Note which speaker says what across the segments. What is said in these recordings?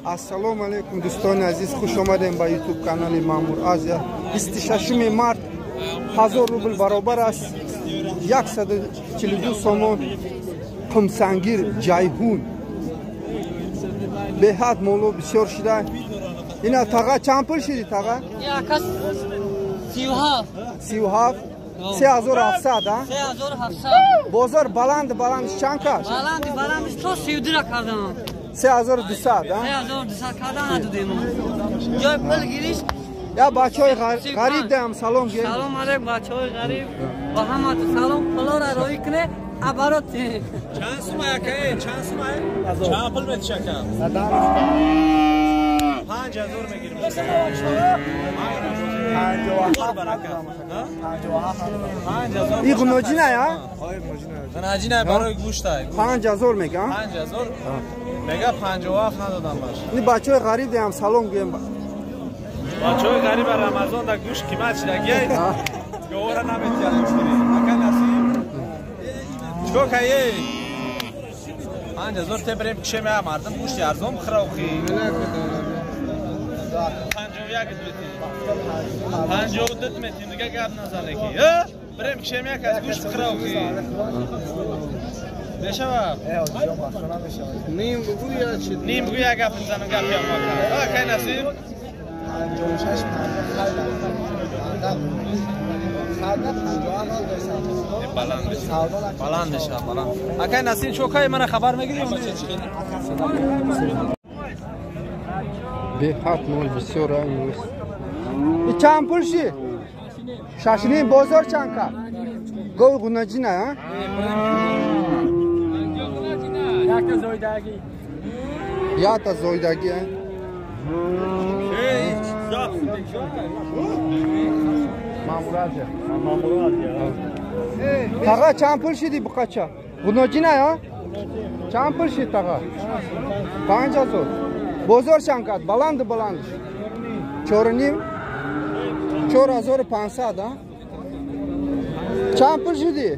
Speaker 1: Ассалому алейкум, дӯстони азиз, хуш омадем ба YouTube канали Маъмур Азия. 26 март 1000 рубл баробар аст 142 сомон. Қумсангир Ҷайҳун. Беҳад моло бисёр шуда. Ина таға чанд пул шиди таға?
Speaker 2: Якас 37.
Speaker 1: 37. 3700, а?
Speaker 2: 3700.
Speaker 1: Бозор баланд баланд чанд каш?
Speaker 2: Баланд баланд то 32 кардам.
Speaker 1: 3200, а?
Speaker 2: 3200 кардан надодем. Ҷой пул гириш.
Speaker 1: Я бачаҳои ғариб даам салом гир.
Speaker 2: Салом алейкум бачаҳои ғариб. Ба ҳаматон салом. Пулора роӣ куне. Оборот.
Speaker 3: Чанд сума яка? Чанд сума? Чанд пул метиша ака? 5000 мегирем. 57.
Speaker 1: И ғуноҷина я?
Speaker 3: Ғуноҷина барои гӯшта.
Speaker 1: 5000 мега?
Speaker 3: 5000 мега 57 надодам баш.
Speaker 1: Ин бачаҳои ғариб даам салом гӯем.
Speaker 3: Бачаҳои ғариб Рамазон да гӯшт қимат шидагӣ. Говора наметиҳад гӯштгирӣ. Ака насиб. Чикор каи? 5000 те بریم کشه می مردم گوشت ارزان بخره آخی. 51 метим. 52 метим дига гап назане ки. بریم کشه می از گوشت بخره آخی. мешава?
Speaker 4: Ним бугу я чи?
Speaker 3: Ним бугу я гап мезанам гап я ма. А кай насиб?
Speaker 4: 56 57
Speaker 3: баланд мешава. Баланд мешава, баланд. Акай Насим чокай мана хабар мегири?
Speaker 1: Беҳад мол бисёр имрӯз. Чанд пул шид? Шашним. Бозор чанд кард? Гови ғунаҷина, а?
Speaker 2: Якта зоидагӣ.
Speaker 1: Якта зоидагӣ, а? Маъмур Азия. Таға чанд пул шиди буқача? Ғуноҷина, а? Чанд пул шид таға? 5000. Бозор чанд кард? Баланду баландш. 4.5. 4500, а? Чанд пул шиди?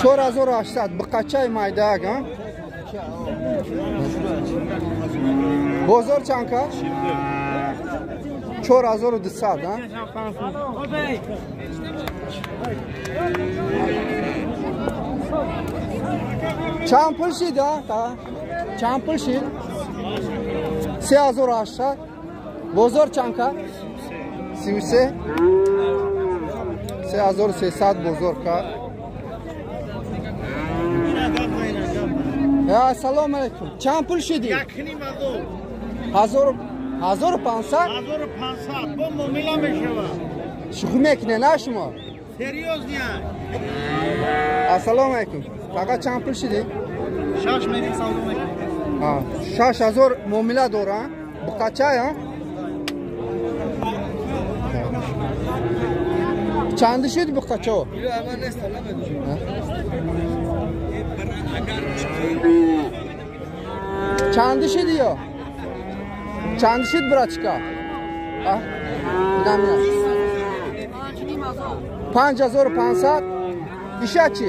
Speaker 1: 4800. Буқачаи майдаак, а? Бозор чанд кард? 4200, а? Чанд пул шид, а? Чанд пул шид? 3800. Бозор чанд кард? 33. 3300 бозор кард. Ассалому алейкум. Чанд пул шиди?
Speaker 4: 1500.
Speaker 1: 1500?
Speaker 4: 1500. Бо муомила мешава.
Speaker 1: Шӯхӣ мекунед, на шумо?
Speaker 4: Серьёзно.
Speaker 1: Ассалому алейкум. Таға чанд пул шиди?
Speaker 4: 6 мегирем, савдо мекунем.
Speaker 1: 6000 муомила дора, буқача, а? Чанд шуд буқачо? Чанд шуд ё? Чанд шуд братчика? А? Инам. 5500. Иша чи?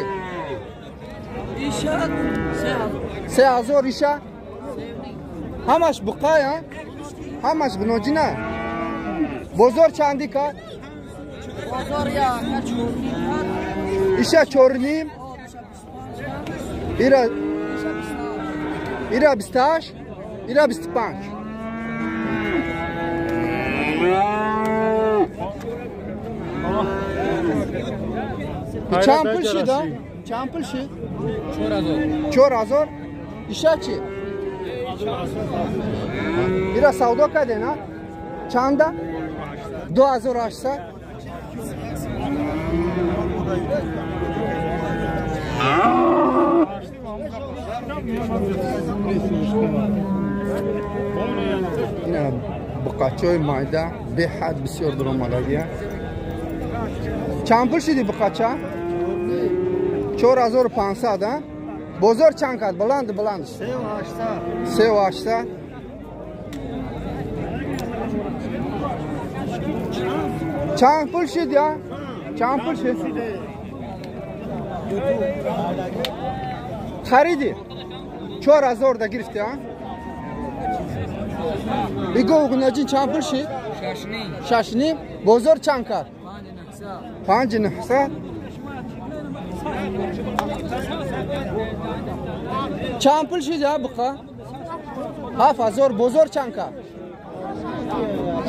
Speaker 2: Иша
Speaker 1: 3000. Иша? Ҳамаш буқай, а? Ҳамаш гуноҷина. Бозор чанди кард?
Speaker 2: Бозор я 4.5.
Speaker 1: Иша 4.5. Ира Ира 28, Ира 25. Чанд пул шид, а? Чанд пул шид?
Speaker 2: 4000.
Speaker 1: 4000. Иша чи? Ира савдо карден, а? Чанда? 2800. Ина буқачаҳои майда беҳад бисёр дуромадагия. Чанд пул шиди буқача? 4500, а? Бозор чанд кард? Баланд баланд. 3800. Чанд пул шид, я? Чанд пул шид? Хариди? 4000 да гирифти, а? Иго гунаҷин чанд пул шид? 6.5. Бозор чанд кард? 5.900. Чанд пул шид, а буқа? 7000. Бозор чанд кард?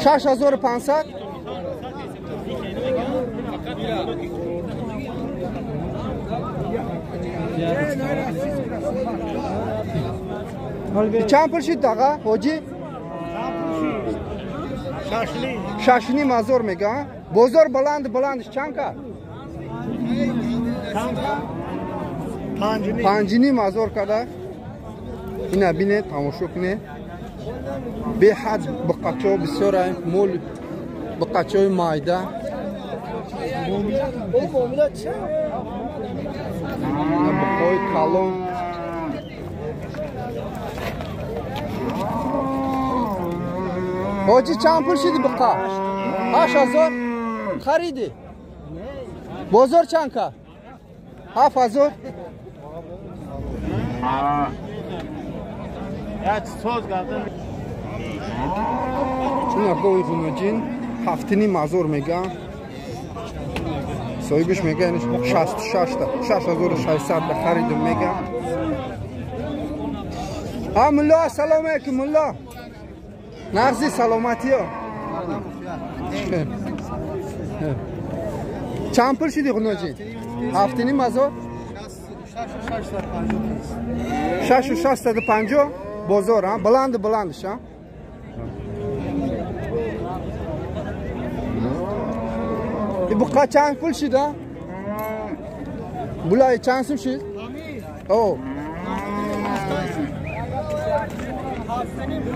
Speaker 1: 6500. Чанд пул шид даға, ҳоҷӣ? 6.5 ҳазор мега. Бозор баланд баландш чанд кард? 5.5 ҳазор карда. Ина бине, тамошо куне. Беҳад буқачо бисёр мол, буқачои майда. Буқои калон. Ҳоҷӣ чанд пул шиди буқа? 8000 хариди. Бозор чанд кард? 7000. Ина гови гуноҷин 7.5 ҳазор мега. Соҳибиш мега 66 6600 да харидум мега. А мулло, ассалому алайкум мулло. Нағзи саломатиё. Чанд пул шиди гуноҷин? 7.5 ҳазор. 6650 бозор, а? Баланд баландш, а? Буқа чанд пул шид, а? Булай чанд сум шид? О.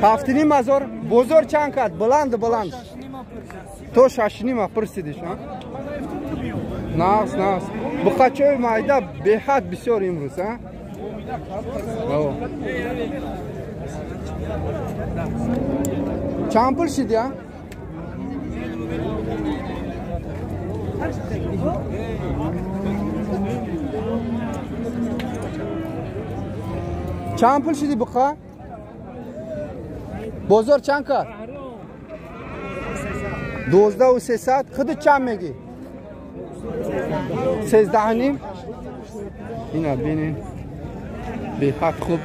Speaker 1: 7.5 ҳазор. Бозор чанд кард? Баланд баланд. То 6.5 пурсидиш, а? Нағз, нағз. Буқачои майда беҳад бисёр имрӯз, а? Чанд пул шид, а? Чанд пул шиди буқа? Бозор чанд кард? 12300. Худи чанд мегӣ? 13.5. Ина бинед, беҳад хуб,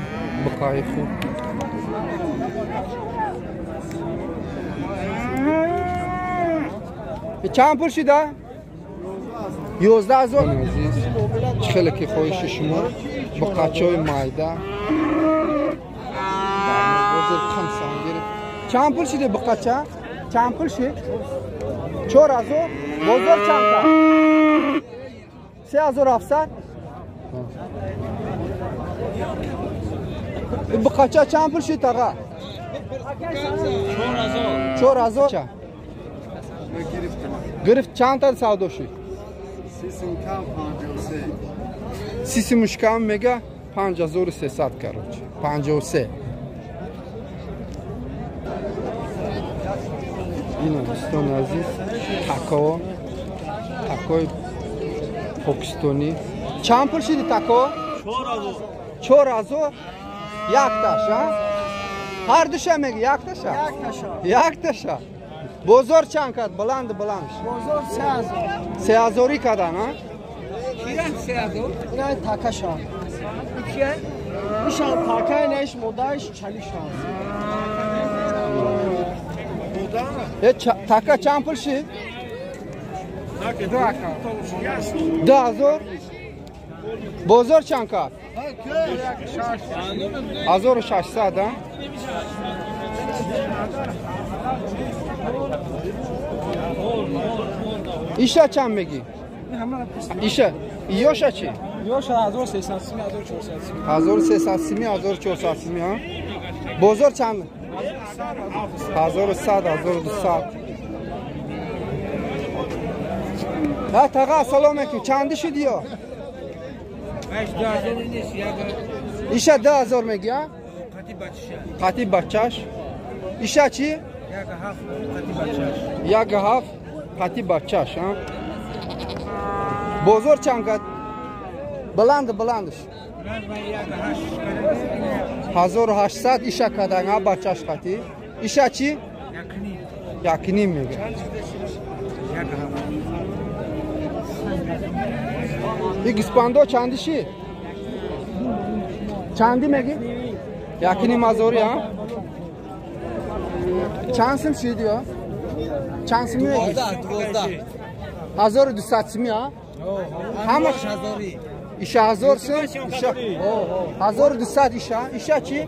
Speaker 1: буқаи хуб. Чанд пул шида? 11000. Азиз, чӣ хеле ки хоҳиши шумо, буқачои майда. Бозор кам сан гирифт. Чанд пул шиди буқача? Чанд пул шид? 4000. Бозор чанд кард? 3700. Буқача чанд пул шид аға? 4000. Гирифт. Чанд та савдо шид? Сиси мушкам мега 5300, короче. 53. Ина дӯстони азиз, тако, такои покистонӣ. Чанд пул шиди тако? 4000. Якташ, а? Ҳар душа меги, якташа? Якташа. Бозор чанд кард? Баланд баланд.
Speaker 4: Бозор 3000.
Speaker 1: 3000 кардан, а?
Speaker 4: Киран 3000. Ина такаша. Кия? Ишан такай неш модаиш чалишан.
Speaker 1: Така чанд пул шид? 2000. Бозор чанд кард? 1600, а? Иша чанд мегӣ? Иша ёша чӣ?
Speaker 3: Ёша 1300 сими, 1400 сими.
Speaker 1: 1300 сими, 1400 сими, а? Бозор чанд? 1100, 1200. Ҳа таға, ассалому алайкум. Чанди шуд ё? Иша 2000 мегӣ, а? Қати бачаш. Иша чӣ? 1.7 қати бачаш, а? Бозор чанд кард? Баланд баландш. 1800 иша кадан а бачаш қати. Иша чи? Якним мега. И гиспандо чанди ши? Чанди меги? Якним ҳазори, а? Чанд сим шиди, а? Чанд сим меги? 12. 1200 сими, а? Ҳамаш ҳазори. Иша 1000 сим, иша 1200 иша. Иша чи?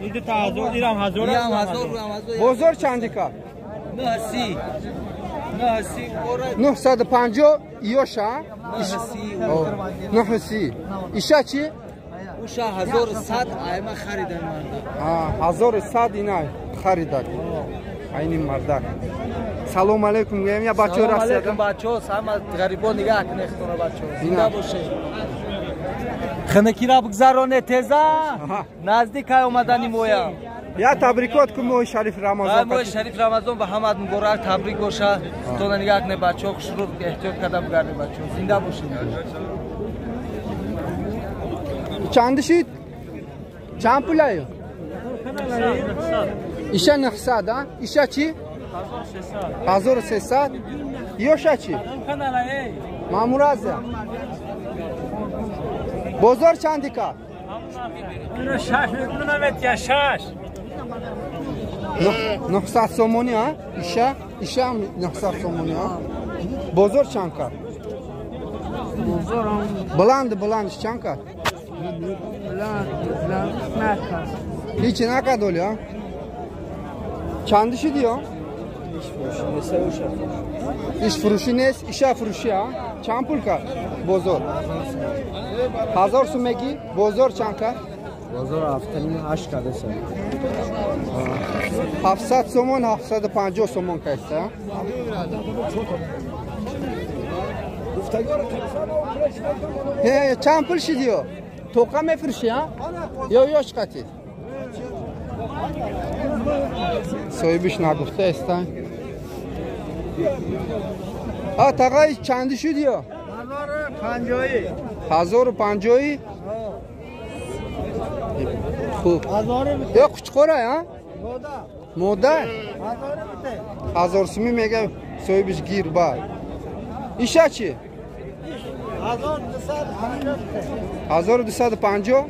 Speaker 3: Иди та 1000, ирам 1000.
Speaker 2: Ирам 1000.
Speaker 1: Бозор чанди ка?
Speaker 2: 930.
Speaker 1: 950 иёша? 930. Иша чи?
Speaker 2: Уша 1100 айма харидан мардак.
Speaker 1: 1100 ина харидак. Айни мардак. Салом алейкум, гӯям я бачаҳо
Speaker 2: Салом алейкум
Speaker 1: расида.
Speaker 2: бачаҳо, ҳама ғарибон нигаҳ кунед худро бачаҳо. Зинда бошед. Хинакира бигзароне теза. Наздик ай омадани моя.
Speaker 1: Я табрикот кун моҳи шариф Рамазон.
Speaker 2: Моҳи шариф Рамазон ба ҳамат муборак, табрик боша. Худтона нигаҳ кунед бачаҳо, хушрӯ эҳтиёт карда бигардед бачаҳо. Зинда бошед.
Speaker 1: Чанд шид? Чанд пулаю? Иша 900, а? Иша чи? 1300. Ёша чи? Мамуразя. Бозор чанди ка? 900 сомони, а? Иша? Иша 900 сомони, а? Бозор чанд ка? Баланд, баланд чанд ка? Ҳичи накард оли, а? Чанди шуди, а? Иш фурӯшӣ нест, иша фурӯшӣ, а? Чанд пул кард бозор? 1000 сум мегӣ? Бозор чанд кард?
Speaker 4: Бозор 7.5 карда сар.
Speaker 1: 700 сомон, 750 сомон кайста, а? Чанд пул шуди, ё? Тоқа мефурӯшӣ, а? Ё ёш қатӣ? Соҳибиш нагуфта эста. А тағай чанди шуди, ё? 1050. Хуб. Ё қучқора, а? Мода? 1000 суми мега соҳибиш гир ба. Иша чи? 1250.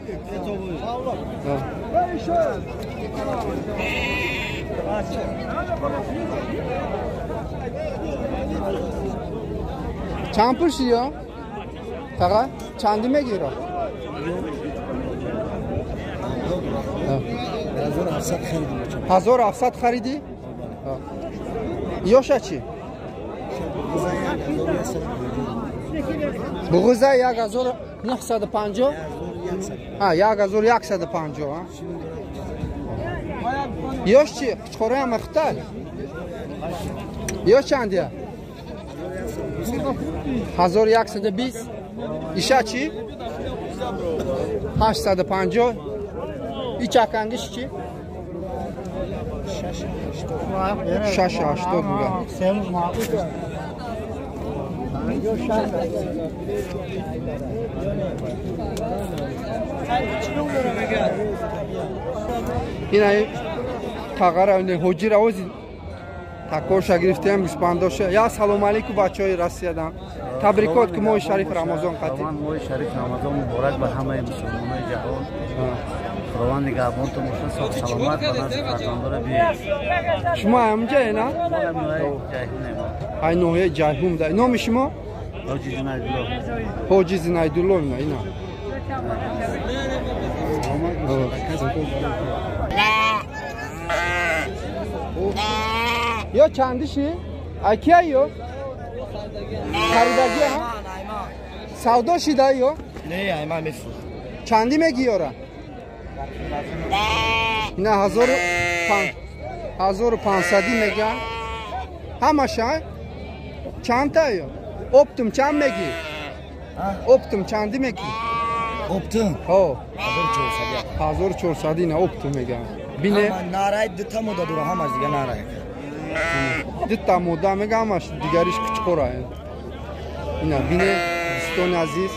Speaker 1: Чанд пул шуди, ё? Таға чанди мегира? 1700 харидӣ? Ёша чи? Буғуза 1950? 1150, а? Ёш чи? Қучқораям махтар? Ёш чандия? 1120. Иша чи? 850. Ичакангиш чи? 680 мега. Ина тағара ҳоҷира ози такорша гирифтем гӯспандоша. Я салом алейкум бачаҳои Россиядан. Табрикот ки моҳи шариф Рамазон қатӣ.
Speaker 5: Моҳи шариф Рамазон муборак ба ҳамаи мусулмонони ҷаҳон. Худованд нигаҳбонтон бошад, соҳ саломат ба назди фарзандора биёед.
Speaker 1: Шумо ҳамҷае, на? Ай ноҳияи Ҷайҳун. Номи шумо?
Speaker 5: Ҳоҷи Зинайдулло.
Speaker 1: Ҳоҷи Зинайдулло, ина. Ё чанди ши? Ай кия ё? Харидаги, а? Савдо шида ё?
Speaker 4: Не, ай ман мефурӯшам.
Speaker 1: Чанди мегӣ ёра? Ина 1500 мега. Ҳамаша? Чандта ё? Оптум чанд мегӣ? Оптум чанди мегӣ?
Speaker 4: Оптум?
Speaker 1: Ҳо.
Speaker 4: 1400.
Speaker 1: 1400 ина оптум мега. Бине?
Speaker 4: Нарай дута мода дора, ҳамаш дига нарай.
Speaker 1: Дута мода мега, ҳамаш дигариш қучқора. Ина бине, дӯстони азиз.